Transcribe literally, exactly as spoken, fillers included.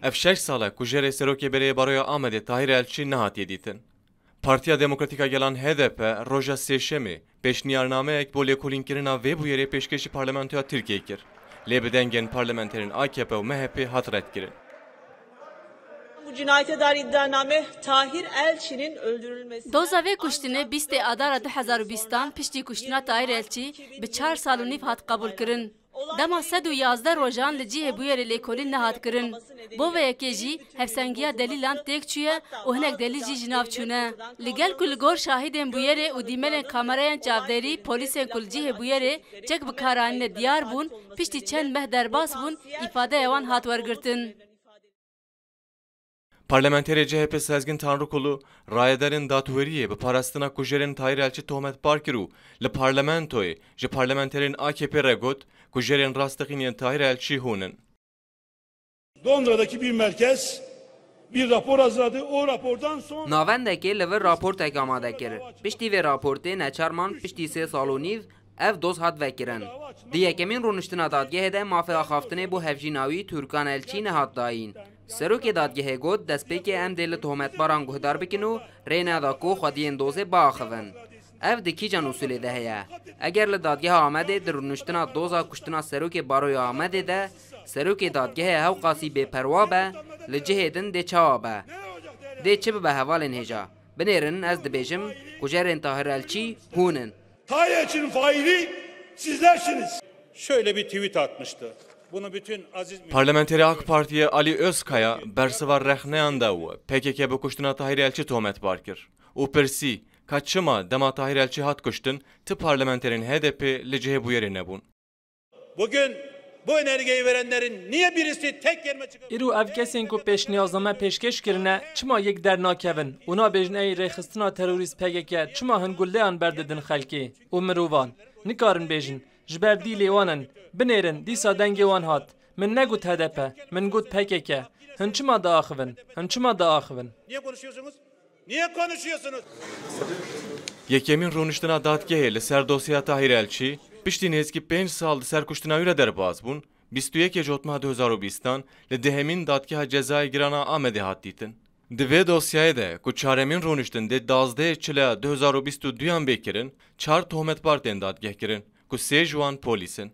Ev şeş sal e ku jêrê Serokê Berê yê Baroya Amedê Tahîr Elçî nehatiye dîtin. Partiya Demokratîk a Gelan H D P roja Sêşemê pêşniyarnameyek bo lêkolînkirina vê bûyerê pêşkêşî Parlamentoya Tirkiyeyê kir. Lê bi dengên parlamenterên A K P û M H P hat redkirin. Bu cinayete dair iddianame Tahir Elçi'nin öldürülmesi... Doza vê kuştinê bîstê Adara du hezar û bîstan piştî kuştina Tahir Elçî bi çar sal û nîv hat qebûlkirin. Dema sed û yazdeh rojan li cihê bûyerê lêkolîn nehat kirin. Bo vê yekê jî hevsengiya delîlan têk çûye û hinek delîl jî ji nav çûne. Li gel ku li gor şahidên bûyerê û dîmenên kamerayên çavdêrî polîsên ku li cihê bûyerê çek bi kar anîne diyar bûn, piştî çend meh derbas bûn, îfadeya wan hat wergirtin. Parlamenterê C H P Sezgin Tanrıkulu, rayedarên datweriyê bi parastina kujerên Tahir Elçî tohmetbar kir û li parlamentoyê ji parlamenterên A K P re got, kujerên rasteqîn yên Tahir Elçî hûn in. Londra'daki bir merkez bir rapor hazırladı. O rapordan sonra... Navendekê li vir raportek amade kir. Piştî vê raportê neçarman piştî sê sal û nîv ev doz hat vekirin. Di yekemîn rûniştina dadgehê de mafê axaftinê bo hevjîna wî Turkan Elçî nehat dayîn. Serokê dadgehê got, destpêkê em dê li tohmetbaran guhdar bikin û rê neda ku xwediyên dozê biaxivin. Ev di kîjan usûlê de heye? Eger li Dadgeha Amedê di rûniştina doza kuştina Serokê Baroya Amedê de Serokê Dadgehê hewqasî bêperwa be, li cihê din dê çawa be? Dê çi bibe hevalên hêja? Binêrin, ez dibêjim, kujerên Tahir Elçî hûn in. Tahir Elçi'nin faili sizlersiniz. Şöyle bir tweet atmıştı. Bunu bütün aziz... Parlamenterê AK Partiyê Alî Ozkaya bersiva rexneyan da û P K K bi kuştina Tahir Elçî tohmetbar kir û pirsî, ka çima dema Tahir Elçî hat kuştin, ti parlamenterên H D P li cihê bûyerê nebûn? Bugün bu önergeyi verenlerin niye birisi tek kelime çıkıp... Îro ev kesên ku pêşniyazame pêşkêş kirine, çima yek dernakevin û nabêjin ey rêxistina terorîst P K K çima hin guleyan berdidin xelkê û mirovan? Nikarin bêjin, ji ber dîlê wan in, binêrin, dîsa dengê wan hat. Min negot H D P, min got P K K. Hin çima diaxivin? Hin çima diaxivin? Niye konuşuyorsunuz? Niye konuşuyorsunuz? Yekemîn rûniştina dadgehê li ser dosyeya Tahîr Elçî, piştî nêzîkî pênc sal di ser kuştina wî re derbas bûn, bîst û yekê Cotmeha du hezar û bîstan li dehemîn Dadgeha Cezayê Giran a Amedê hat dîtin. Di vê dosyayê de ku çaremîn rûniştin dê duwazdehê Çileya du hezar û bîst û duyan bê kirin, çar tohmetbar tên dadgehkirin ku sê ji wan polîs in.